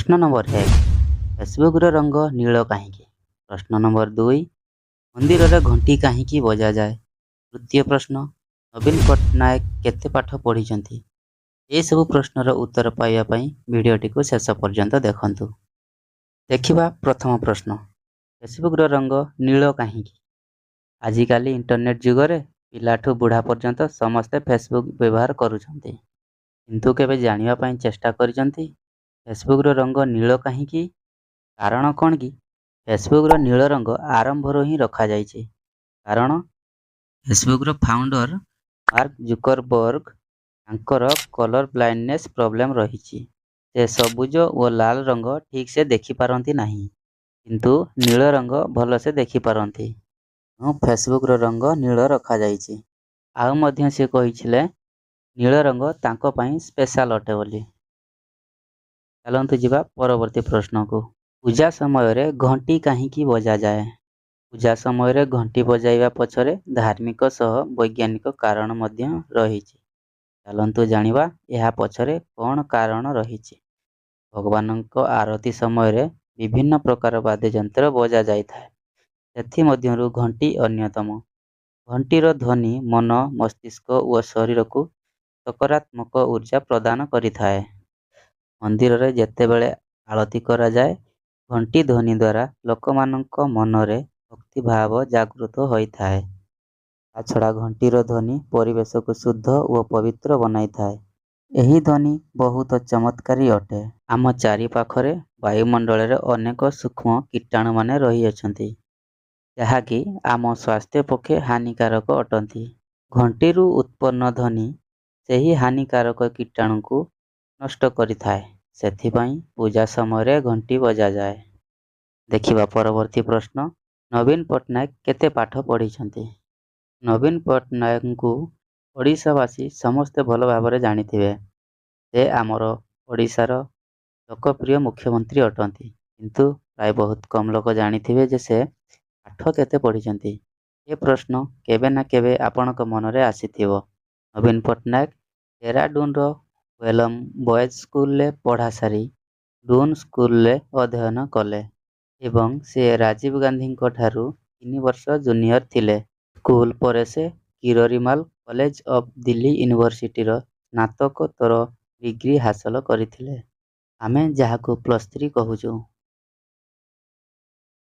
ପ୍ରଶ୍ନ ନମ୍ବର 1, ଫେସବୁକ୍ର ରଙ୍ଗ ନୀଳ କାହିଁକି? ପ୍ରଶ୍ନ ନମ୍ବର 2, ମନ୍ଦିରରେ ଘଣ୍ଟି କାହିଁକି ବଜାଯାଏ? ତୃତୀୟ ପ୍ରଶ୍ନ, ନବୀନ ପଟ୍ଟନାୟକ କେତେ ପାଠ ପଢ଼ିଛନ୍ତି? ଏସବୁ ପ୍ରଶ୍ନର ଉତ୍ତର ପାଇବା ପାଇଁ ଭିଡ଼ିଓଟିକୁ ଶେଷ ପର୍ଯ୍ୟନ୍ତ ଦେଖନ୍ତୁ। ଦେଖିବା ପ୍ରଥମ ପ୍ରଶ୍ନ, ଫେସବୁକ୍ର ରଙ୍ଗ ନୀଳ କାହିଁକି? ଆଜିକାଲି ଇଣ୍ଟରନେଟ୍ ଯୁଗରେ ପିଲାଠୁ ବୁଢ଼ା ପର୍ଯ୍ୟନ୍ତ ସମସ୍ତେ ଫେସବୁକ୍ ବ୍ୟବହାର କରୁଛନ୍ତି। କିନ୍ତୁ କେବେ ଜାଣିବା ପାଇଁ ଚେଷ୍ଟା କରିଛନ୍ତି, ଫେସବୁକ୍ର ରଙ୍ଗ ନୀଳ କାହିଁକି? କାରଣ କ'ଣ କି, ଫେସବୁକ୍ର ନୀଳ ରଙ୍ଗ ଆରମ୍ଭରୁ ହିଁ ରଖାଯାଇଛି। କାରଣ ଫେସବୁକ୍ର ଫାଉଣ୍ଡର ମାର୍କ ଜୁକରବର୍ଗ, ତାଙ୍କର କଲର୍ ବ୍ଲାଇଣ୍ଡନେସ୍ ପ୍ରୋବ୍ଲେମ୍ ରହିଛି। ସେ ସବୁଜ ଓ ଲାଲ ରଙ୍ଗ ଠିକ୍ସେ ଦେଖିପାରନ୍ତି ନାହିଁ, କିନ୍ତୁ ନୀଳ ରଙ୍ଗ ଭଲସେ ଦେଖିପାରନ୍ତି। ତେଣୁ ଫେସବୁକ୍ର ରଙ୍ଗ ନୀଳ ରଖାଯାଇଛି। ଆଉ ମଧ୍ୟ ସେ କହିଥିଲେ, ନୀଳ ରଙ୍ଗ ତାଙ୍କ ପାଇଁ ସ୍ପେଶାଲ ଅଟେ ବୋଲି। ଚାଲନ୍ତୁ ଯିବା ପରବର୍ତ୍ତୀ ପ୍ରଶ୍ନକୁ। ପୂଜା ସମୟରେ ଘଣ୍ଟି କାହିଁକି ବଜାଯାଏ? ପୂଜା ସମୟରେ ଘଣ୍ଟି ବଜାଇବା ପଛରେ ଧାର୍ମିକ ସହ ବୈଜ୍ଞାନିକ କାରଣ ମଧ୍ୟ ରହିଛି। ଚାଲନ୍ତୁ ଜାଣିବା ଏହା ପଛରେ କ'ଣ କାରଣ ରହିଛି। ଭଗବାନଙ୍କ ଆରତୀ ସମୟରେ ବିଭିନ୍ନ ପ୍ରକାର ବାଦ୍ୟଯନ୍ତ୍ର ବଜାଯାଇଥାଏ। ସେଥିମଧ୍ୟରୁ ଘଣ୍ଟି ଅନ୍ୟତମ। ଘଣ୍ଟିର ଧ୍ୱନି ମନ, ମସ୍ତିଷ୍କ ଓ ଶରୀରକୁ ସକାରାତ୍ମକ ଉର୍ଜା ପ୍ରଦାନ କରିଥାଏ। ମନ୍ଦିରରେ ଯେତେବେଳେ ଆଳତୀ କରାଯାଏ, ଘଣ୍ଟି ଧ୍ୱନି ଦ୍ୱାରା ଲୋକମାନଙ୍କ ମନରେ ଭକ୍ତିଭାବ ଜାଗୃତ ହୋଇଥାଏ। ତା ଛଡ଼ା ଘଣ୍ଟିର ଧ୍ୱନି ପରିବେଶକୁ ଶୁଦ୍ଧ ଓ ପବିତ୍ର ବନାଇଥାଏ। ଏହି ଧ୍ୱନି ବହୁତ ଚମତ୍କାରୀ ଅଟେ। ଆମ ଚାରିପାଖରେ ବାୟୁମଣ୍ଡଳରେ ଅନେକ ସୂକ୍ଷ୍ମ କୀଟାଣୁମାନେ ରହିଅଛନ୍ତି, ଯାହାକି ଆମ ସ୍ୱାସ୍ଥ୍ୟ ପକ୍ଷେ ହାନିକାରକ ଅଟନ୍ତି। ଘଣ୍ଟିରୁ ଉତ୍ପନ୍ନ ଧ୍ୱନି ସେହି ହାନିକାରକ କୀଟାଣୁକୁ ନଷ୍ଟ କରିଥାଏ। ସେଥିପାଇଁ ପୂଜା ସମୟରେ ଘଣ୍ଟି ବଜାଯାଏ। ଦେଖିବା ପରବର୍ତ୍ତୀ ପ୍ରଶ୍ନ, ନବୀନ ପଟ୍ଟନାୟକ କେତେ ପାଠ ପଢ଼ିଛନ୍ତି? ନବୀନ ପଟ୍ଟନାୟକଙ୍କୁ ଓଡ଼ିଶାବାସୀ ସମସ୍ତେ ଭଲ ଭାବରେ ଜାଣିଥିବେ। ସେ ଆମର ଓଡ଼ିଶାର ଲୋକପ୍ରିୟ ମୁଖ୍ୟମନ୍ତ୍ରୀ ଅଟନ୍ତି। କିନ୍ତୁ ପ୍ରାୟ ବହୁତ କମ୍ ଲୋକ ଜାଣିଥିବେ ଯେ ସେ ପାଠ କେତେ ପଢ଼ିଛନ୍ତି। ଏ ପ୍ରଶ୍ନ କେବେ ନା କେବେ ଆପଣଙ୍କ ମନରେ ଆସିଥିବ। ନବୀନ ପଟ୍ଟନାୟକ ଡେରାଡୁନର ୱେଲମ୍ ବଏଜ୍ ସ୍କୁଲରେ ପଢ଼ା ସାରି ଡୁନ୍ ସ୍କୁଲରେ ଅଧ୍ୟୟନ କଲେ ଏବଂ ସେ ରାଜୀବ ଗାନ୍ଧୀଙ୍କ ଠାରୁ 3 ବର୍ଷ ଜୁନିୟର ଥିଲେ। ସ୍କୁଲ ପରେ ସେ କିରୋରୀମାଲ କଲେଜ ଅଫ୍ ଦିଲ୍ଲୀ ୟୁନିଭର୍ସିଟିର ସ୍ନାତକୋତ୍ତର ଡିଗ୍ରୀ ହାସଲ କରିଥିଲେ, ଆମେ ଯାହାକୁ +3 କହୁଛୁ।